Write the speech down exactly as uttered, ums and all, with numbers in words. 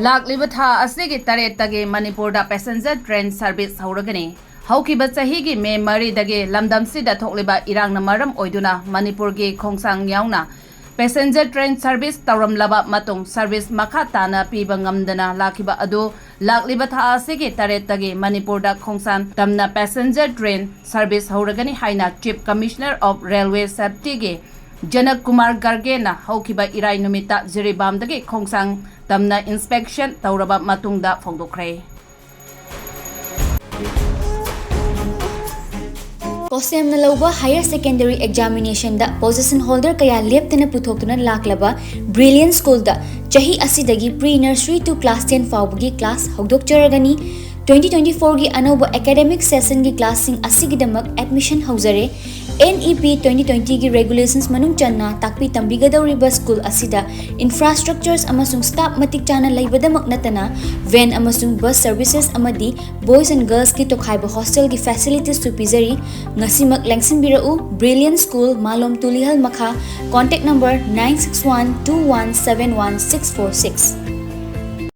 ꯂꯥꯛꯂꯤꯕ ꯊꯥ ꯑꯁꯤꯒꯤ ꯇꯔꯦꯠꯇꯒꯤ ꯃꯅꯤꯄꯨꯔꯗ passenger train service ꯍꯧꯔꯒꯅꯤ꯫ ꯍꯧꯈꯤꯕ ꯆꯍꯤꯒꯤ ꯃꯦ ꯃꯔꯤꯗꯒꯤ ꯂꯝꯗꯝꯁꯤꯗ ꯊꯣꯛꯂꯤꯕ ꯏꯔꯥꯡꯅ ꯃꯔꯝ ꯑꯣꯏꯗꯨꯅ ꯃꯅꯤꯄꯨꯔꯒꯤ ꯈꯣꯡꯁꯥꯡ ꯌꯥꯎꯅ passenger train service ꯇꯧꯔꯝꯂꯕ ꯃꯇꯨꯡ service ꯃꯈꯥ ꯇꯥꯅ ꯄꯤꯕ ꯉꯝꯗꯅ ꯂꯥꯛꯈꯤꯕ ꯑꯗꯨ ꯂꯥꯛꯂꯤꯕ ꯊꯥ ꯑꯁꯤꯒꯤ ꯇꯔꯦꯠꯇꯒꯤ ꯃꯅꯤꯄꯨꯔꯗ ꯈꯣꯡꯁꯥꯡ ꯇꯝꯅ passenger train service ꯍꯧꯔꯒꯅꯤ ꯍꯥꯏꯅ Chief Commissioner of Railway Safetyꯒꯤ ꯖꯅꯛ Kumar ꯒꯥꯔꯒꯦꯅ ꯍꯧꯈꯤꯕ ꯏꯔꯥꯏ ꯅꯨꯃꯤꯠꯇ ꯖꯤꯔꯤꯕꯥꯝꯗꯒꯤ ꯈꯣꯡꯁꯥꯡ ꯇꯝꯅ inspection ꯇꯧꯔꯕ ꯃꯇꯨꯡꯗ ꯐꯣꯡꯗꯣꯛꯈ꯭ꯔꯦ꯫ ꯀꯣꯁꯦꯝꯅ ꯂꯧꯕ higher secondary examinationꯗ position holder ꯀꯌꯥ ꯂꯦꯞꯇꯅ ꯄꯨꯊꯣꯛꯇꯨꯅ ꯂꯥꯛꯂꯕ Brilliant Schoolꯗ ꯆꯍꯤ ꯑꯁꯤꯗꯒꯤ pre nursery to class ten ꯐꯥꯎꯕꯒꯤ class ꯍꯧꯗꯣꯛꯆꯔꯒꯅꯤ꯫ Twenty twenty fourꯒꯤ ꯑꯅꯧꯕ academic sessionꯒꯤ classꯁꯤꯡ ꯑꯁꯤꯒꯤꯗꯃꯛ admission ꯍꯧꯖꯔꯦ꯫ NEP twenty twentyꯒꯤ regulations ꯃꯅꯨꯡ ꯆꯟꯅ ꯇꯥꯛꯄꯤ ꯇꯝꯕꯤꯒꯗꯧꯔꯤꯕ school ꯑꯁꯤꯗ infrastructures ꯑꯃꯁꯨꯡ staff ꯃꯇꯤꯛ ꯆꯥꯅ ꯂꯩꯕꯗꯃꯛ ꯅꯠꯇꯅ van ꯑꯃꯁꯨꯡ bus services ꯑꯃꯗꯤ boys and girlsꯀꯤ ꯇꯣꯈꯥꯏꯕ hostelꯒꯤ facilitiesꯁꯨ ꯄꯤꯖꯔꯤ꯫ ꯉꯁꯤꯃꯛ ꯂꯦꯡꯁꯤꯟꯕꯤꯔꯛꯎ꯫ Brilliant School, ꯃꯥꯂꯣꯝ ꯇꯨꯂꯤꯍꯜ ꯃꯈꯥ, contact number nine six one two one seven one six four six꯫